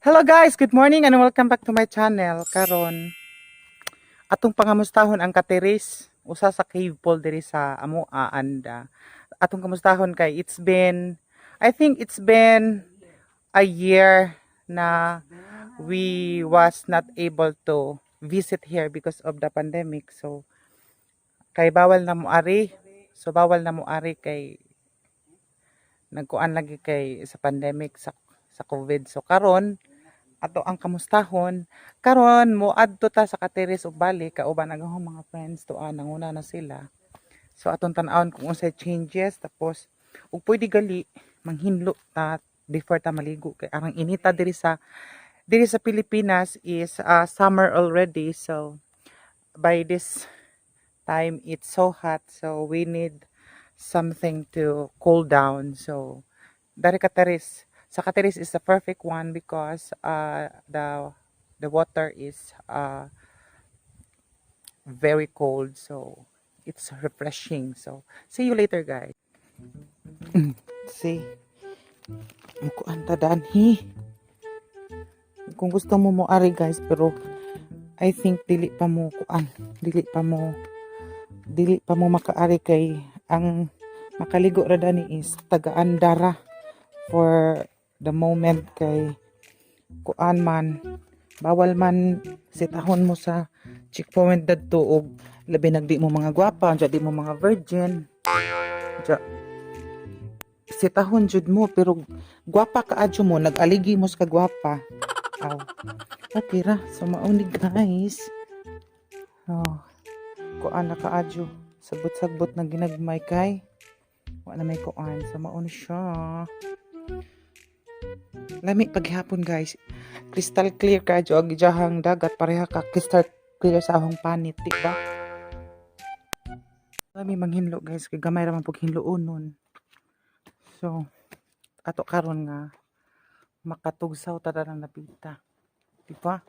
Hello guys, good morning and welcome back to my channel. Karon atong pangamustahon ang Kateris, usa sa cave pool diri sa amoa, and atong kamustahon kay it's been, I think it's been a year na we was not able to visit here because of the pandemic. So kay bawal na moari. So bawal na moari kay nagkuan lagi kay sa pandemic, sa COVID. So karon ato ang kamustahon karon, mo adto ta sa Kateris ug balik kauban ang akong mga friends to, nanguna na sila. So atong tan-awon kung unsay changes, tapos ug pwede gali manghinlo ta before ta maligo kay arang inita diri sa Pilipinas is summer already. So by this time it's so hot, so we need something to cool down. So dari Kateris, sa Kateris is the perfect one because the water is very cold, so it's refreshing. So see you later, guys. See, mukuan ta danhi kung gusto mo mo ari, guys, pero I think dili pa mo kuan, dili pa mo makaari kay ang makaligo ra dani is taga-Anda ra for the moment kay kuan man, bawal man sitahon mo sa checkpoint dadto og labi nag di mo mga gwapa, di mo mga virgin. Dya, sitahon jud mo, pero gwapa ka adyo mo, nag-aligi mo sa kagwapa. Aw. Okay ra. So mao ni, guys. Oh. Kuan na kaadyo. Sagbot-sagbot na ginagmay kay wa na may kuan. So mao ni siya. Lami paghapon, guys. Crystal clear kaadyo ang iyahang dagat, pareha ka crystal clear sa ahong panit, di ba? Lami manghinlo, guys, kay gamay ra man pug hinloonon. So ato karon nga makatugsaw ta na napita. Di ba?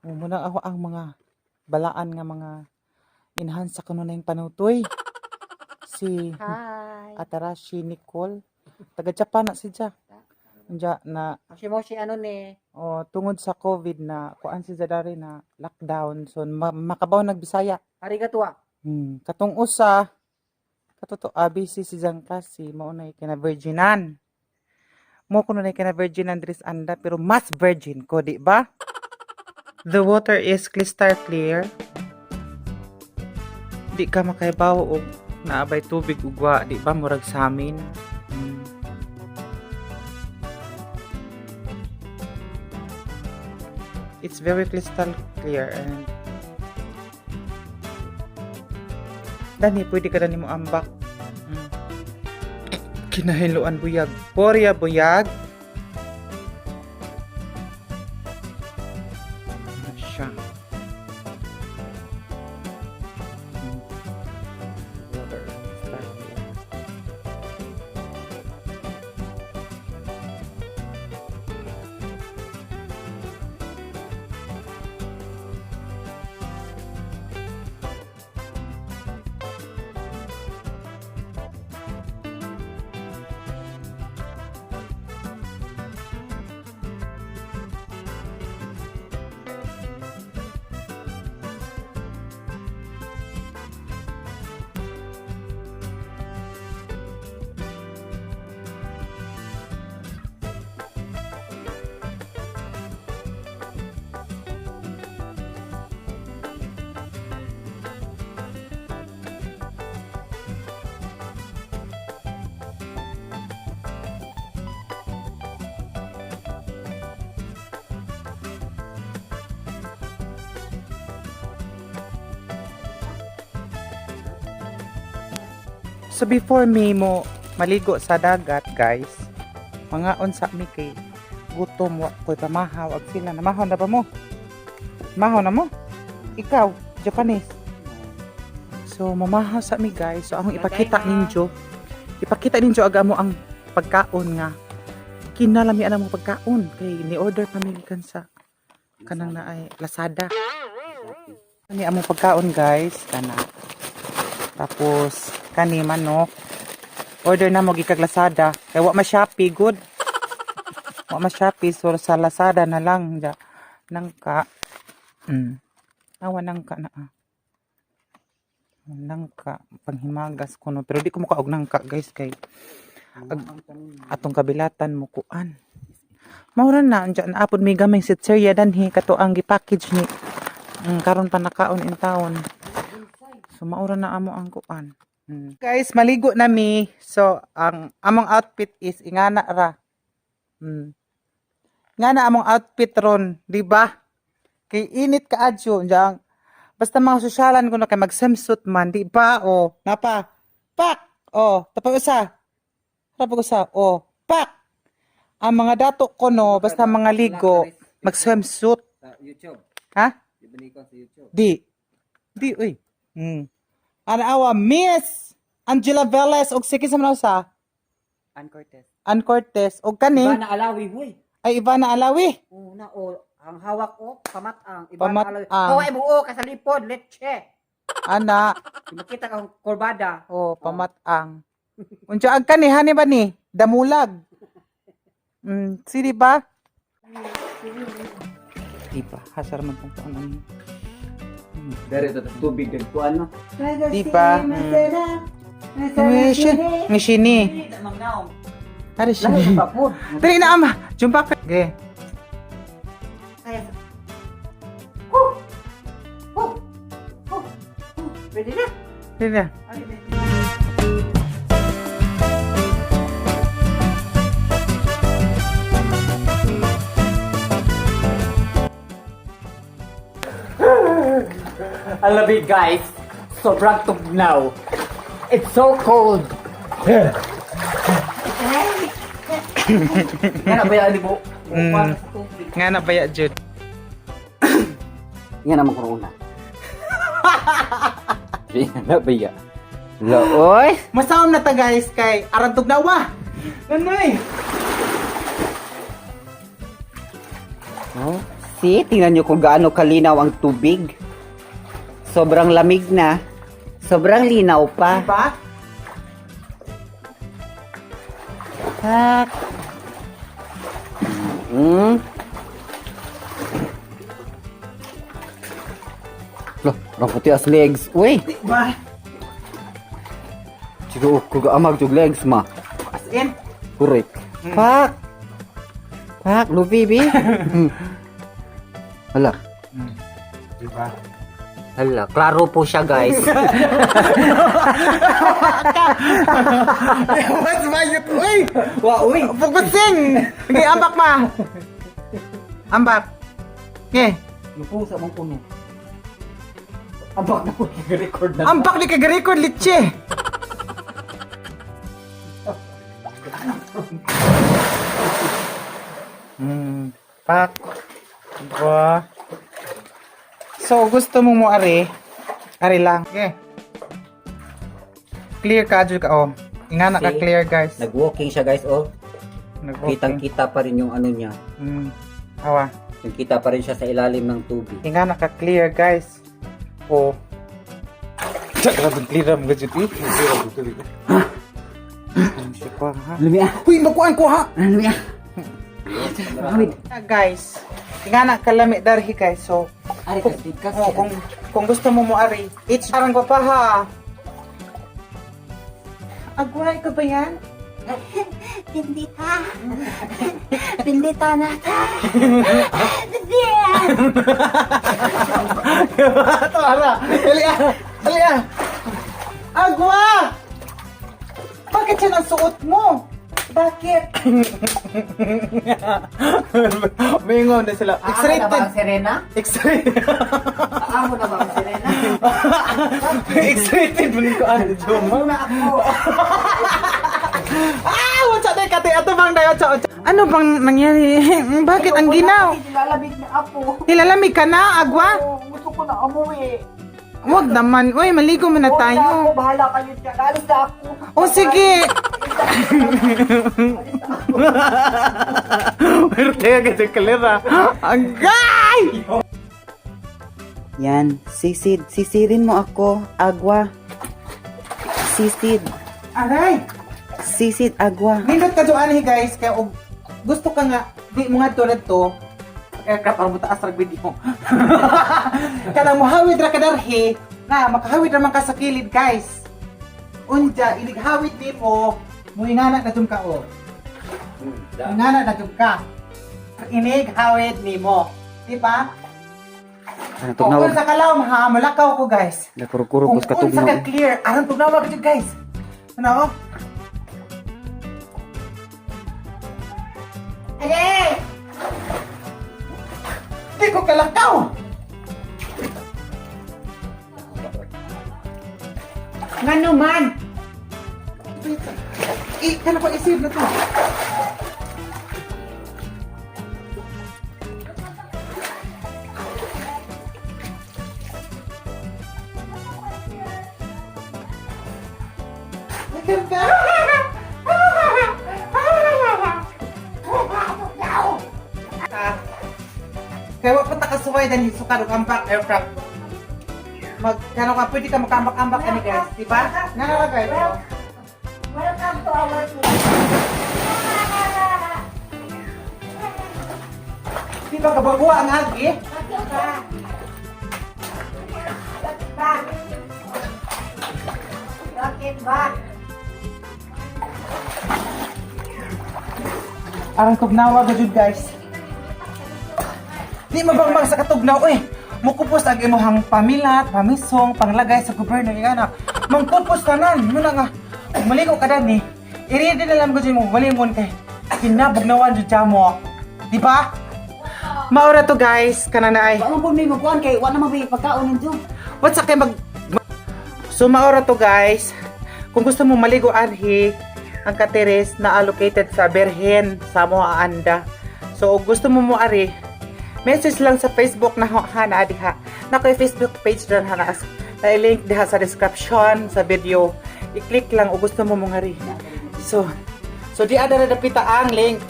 Muna ako ang mga balaan nga mga enhance sa kuno na yung panutoy. Si Hi. Atarashi Nicole. Taga Japan na si Ja. Unja na Moshi moshi ano ni? Oh, tungod sa COVID na kuan si Zadari na lockdown, so makabaw nagbisaya. Arigato ah. Katong usa katoto busy si Jang klase, mao na kina virginan. Mo kuno na kina virginan diri sa Anda, pero mas virgin ko, di ba? The water is crystal clear. Di ka makaibaw og naabay tubig ugwa, di ba murag samin. It's very crystal clear and dani pwede ka dani mo ambak. Kinahiluan buyag. Porya buyag. Ano siya? Water crystal clear. So before me mo maligo sa dagat, guys, mga unsa mi kay gutom, wa ko'y pamahaw ag sila namahaw na ba mo? Mahaw na mo? Ikaw, Japanese. So mamahaw sa mi, guys. So akong ipakita ninyo. Ipakita ninyo aga mo ang pagkaon nga kinalami ang mo pagkaon kay ni-order pa mi gikan sa kanang naay Lazada. Kani among pagkaon, guys, kana. Tapos kani manok. Order na mo gikag Lazada. Kay wa ma Shopee good. Wa ma Shopee, so sa Lazada na lang ja. Nangka. Awa nangka na ah. Nangka panghimagas ko no, pero di ko makaog nangka, guys, kay atong kabilatan mo kuan. Maura na andyan na apod may gamay si Tseria danhi kato ang gi-package ni karon pa nakaon in town. So maura na amo ang kuan. Guys, maligo na mi. So ang among outfit is ingana ra. Ngana among outfit ron, di ba? Kay init ka adyo diyan. Basta mga sosyalan ko na kay mag-swimsuit man, di ba? O, napa. Pak. O, tapos usa. Tapos usa. O, pak. Ang mga dato ko no, basta mga ligo, mag-swimsuit. Sa YouTube. Ha? Di ba ni sa YouTube? Di. Di, uy. Ana awa, Miss Angela Velez og sige sa mga usa. Ann Cortez. Ann Cortez og kani Iba na alawi, huy. Ay Ivana Alawi. Una, o. Ang hawak o, pamatang. Iba Pamatang. na alawi. Hawak mo o, kasalipod, leche. Ana, Di makita kang kurbada. oh, pamatang. Unsa ang kani hani ba ni? Damulag. Sili ba? Di ba? Hasar man tong kuan ano. Dere to tubig kag kuan no. Di ba? Ngishini. Ari siya. Dali na ama. Jumpa ka. Okay. Kaya sa... Huh! Huh! Huh! Huh! Ready na? Dali na. Ang lamig, guys. Sobrang tugnaw. It's so cold. Nga na ba yan, mo? Nga na baya, Jude. Nga naman corona. Di na ba ya? Looy. Masaom na ta, guys, kay aran tugnawa. Nanay. Oh, see, tingnan niyo kung gaano kalinaw ang tubig. Sobrang lamig na. Sobrang linaw pa. Diba? Pak. Loh, rang puti as legs. Uy, Di ba? Chigo ko ga amag jug legs ma. As in. Correct. Pak. Pak, lupi bi. Hala. Diba? Hala, klaro po siya, guys. What's my Uy! Wa, uy. Focusing! Okay, ambak ma! Ambak. Okay. Lupo sa mong puno. Ambak na ko record na. Ambak ni kag-record, litche! Pak. Diba? So, gusto mo mo ari? Ari lang. Okay. Clear ka, Jud ka. Oh. Ingana ka See? clear, guys. Nag-walking siya, guys, oh. Nag-walking. Kitang-kita pa rin yung ano niya. Awa. Yung kita pa rin siya sa ilalim ng tubig. Ingana ka clear, guys. Oh. Grabe, clear ang gadget eh. Ha? Lumi ah. Uy, makuan ko ha. Lumi ah. Ah, guys, ingana kalami darhi, guys. So, Ari kung, oh, kung gusto mo mo ari, it's parang pa ha. Agwa, ikaw ba yan? Bendita. Bendita na ta. Bendita. Ito, ara. Dali ah. Dali ah. Agwa! Bakit yan ang suot mo? Bakit? Mingon na sila. Aamo na ba X-rated. ang Serena? X-rated. Aamo na ba ang Serena? X-rated mo ko ano, Joma. Muna ako. Ah, what's up, kate? Ato bang dayo, tsa, tsa. Ano bang nangyari? Bakit ang ginaw? Kasi nilalamig na ako. Nilalamig ka na, Agwa? Oo, gusto ko na umuwi. Wag naman. Uy, maligo muna Huwag na ako, tayo. bahala kayo dyan. Alis na ako. Oh, sige. Pero kasi kalera. Ang gay! Yan, sisid. Sisirin mo ako, agwa. Sisid. Aray! Sisid, agwa. Nindot ka dyan, guys. Kaya og gusto ka nga, Di mo nga to to. Aircraft aron mo taas rag video. Kanang muhawid ra ka darhi, na makahawid ra man ka sa kilid, guys. Unja, inighawid nimo, muingana na jud ka o. Muingana na jud ka. Inig hawid nimo. Di ba? Ano Kung tugnaw? sa kalawom ha, mulakaw ko, guys. Nakurukuro Kung ko sa unsa katugnaw. ka clear, aron tugnawa jud, guys. Ano? Ale! Di ko kalakaw. Ngano man? Eh, kano ko isip na to? Ang ganda! Kaya wa pa ta kasuway dahil sukad og ambak aircraft. Mag kano ka pwede ka makambak-ambak ani, guys, di ba? Nga na guys. Welcome to our place. Di ba kabaguha ang agi? Bakit ba? Bakit ba? Bakit ba? Arang tugnawa ga jud, guys. Di mabangmang sa katugnaw eh. Mukupos ang imuhang pamilat, pamisong, panglagay sa gobyerno yung anak. Mangkupos tanan, muna nga. Kung maligo ka dan eh. I-ready na lang ko dyan mo, malingon kay. Kinabugnawan jud mo. Di ba? Maura to, guys, kana na ay. Wa man pud may magkuan kay wa na man may pagkaon ninyo. What's kay mag. So maura to, guys. Kung gusto mo maligo anhi, ang Kateres na allocated sa Berhen sa Moa Anda. So kung gusto mo mo ari, message lang sa Facebook na hana diha. Na koy Facebook page dran hana as na link diha sa description sa video. I-click lang o gusto mo mong ari. So di ada na dapita ang link.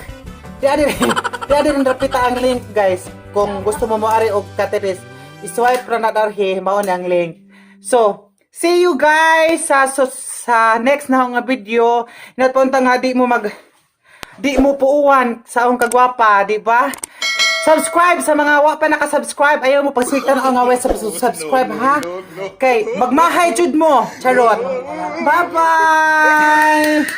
Di ada na dapita ang link, guys. Kung gusto mo mo ari og Kateres, i-swipe ra na darhi mao na ang link. So, see you guys sa next na nga video. Natpunta nga di mo puuan sa akong kagwapa, di ba? Subscribe sa mga wa pa naka-subscribe. Ayaw mo pagsikan ang nga sa subscribe ha. Kay magmahay jud mo. Charot. Bye-bye.